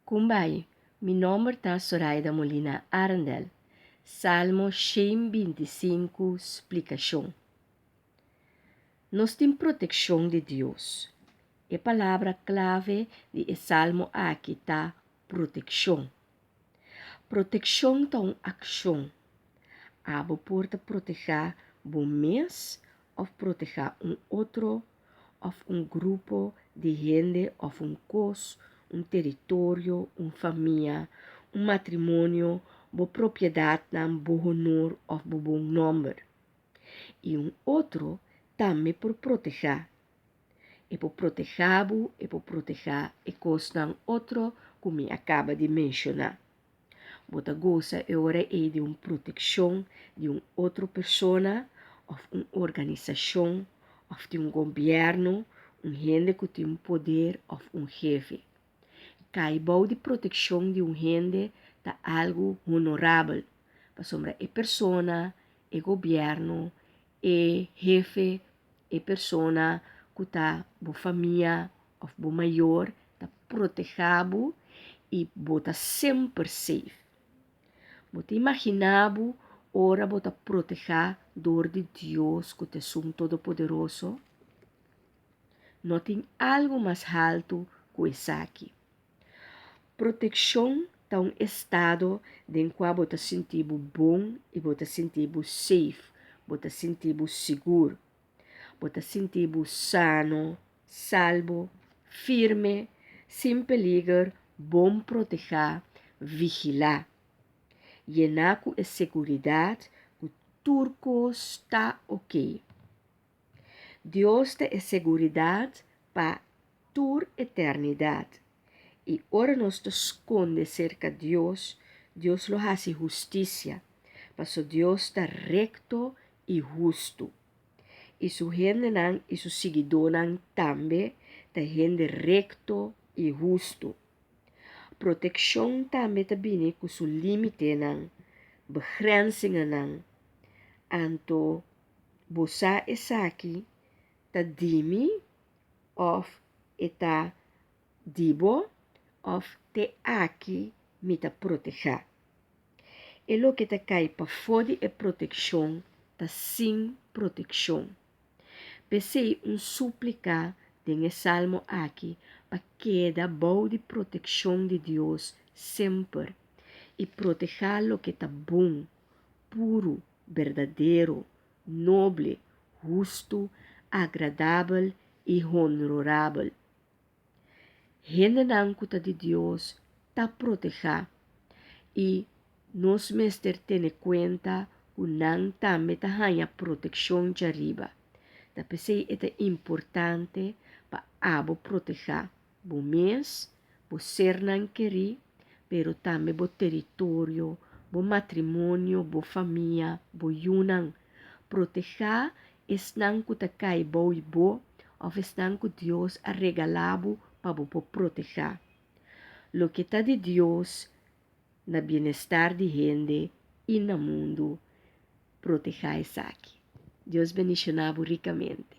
Kumbai, mi nomber ta Soraida Molina Arendel. Salmo 125 splikashon. Nos tin protekshon di Dios. E palabra klave di e salmo aki ta protekshon. Protekshon ta un akshon. Abo por ta protehá bo mes òf protehá un otro òf un grupo di hende òf un kos, un teritorio, un famia, un matrimonio, bo propiedatnan, bo honor òf bo bon nòmber. I un otro tambe por protehá. E por protehá bo, e por protehá e kosnan otro ku mi a kaba di menshoná. Bo ta gosa e ora ei di un protekshon di un otro persona òf un organisashon òf di un gobièrnu, un hende ku tin poder òf un hefe. Kai bou di protekshon di un hende ta algu honorabel, pasobra e persona, e gobièrnu, e hefe, e persona ku ta bo famia òf bo mayor ta protehá bo i bo ta semper safe. Bo ta imaginá bo ora bo ta protehá dor di Dios ku ta esun Todopoderoso? No tin algu mas haltu ku esaki. Protekshon ta un estado den kua bo ta sinti bo bon i bo ta sinti bo safe, bo ta sinti bo sigur. Bo ta sinti bo sano, salbo, firme, sin peliger, bon protehá, vigilá. Yená ku e seguridat ku tur kos ta okey. Dios ta e seguridat pa tur eternidat. I ora nos ta skonde serka Dios, Dios lo hasi hustisia, paso Dios ta rekto i hustu. I su hendenan i su siguidónan tambe ta hende rekto i hustu. Protekshon tambe ta bini ku su límitenan, begrensingennan. Anto Bo sa esaki ta di mi òf e ta di bo òf te aki mi ta protehá. E loke ta kai pafó di e protekshon ta sin protekshon. P'esei un súplika den e salmo aki pa keda bou di protekshon di Dios semper i protehá loke ta bon, puru, berdadero, noble, hustu, agradabel i honrorabel. Hendenan ku ta di Dios ta protehá i nos mester tene kuenta ku nan tambe ta haña protekshon djariba. Ta p'esei e ta importante pa abo protehá bo mes, bo sernan kerí, pero tambe bo teritorio, bo matrimonio, bo famia, bo yunan. Protehá esnan ku ta kai bou i bo òf esnan ku Dios a regalá bo pa bo por protehá. Loke ta di Dios na bienestar di hende i na mundu, protehá esaki. Dios bendishoná bo rikamente.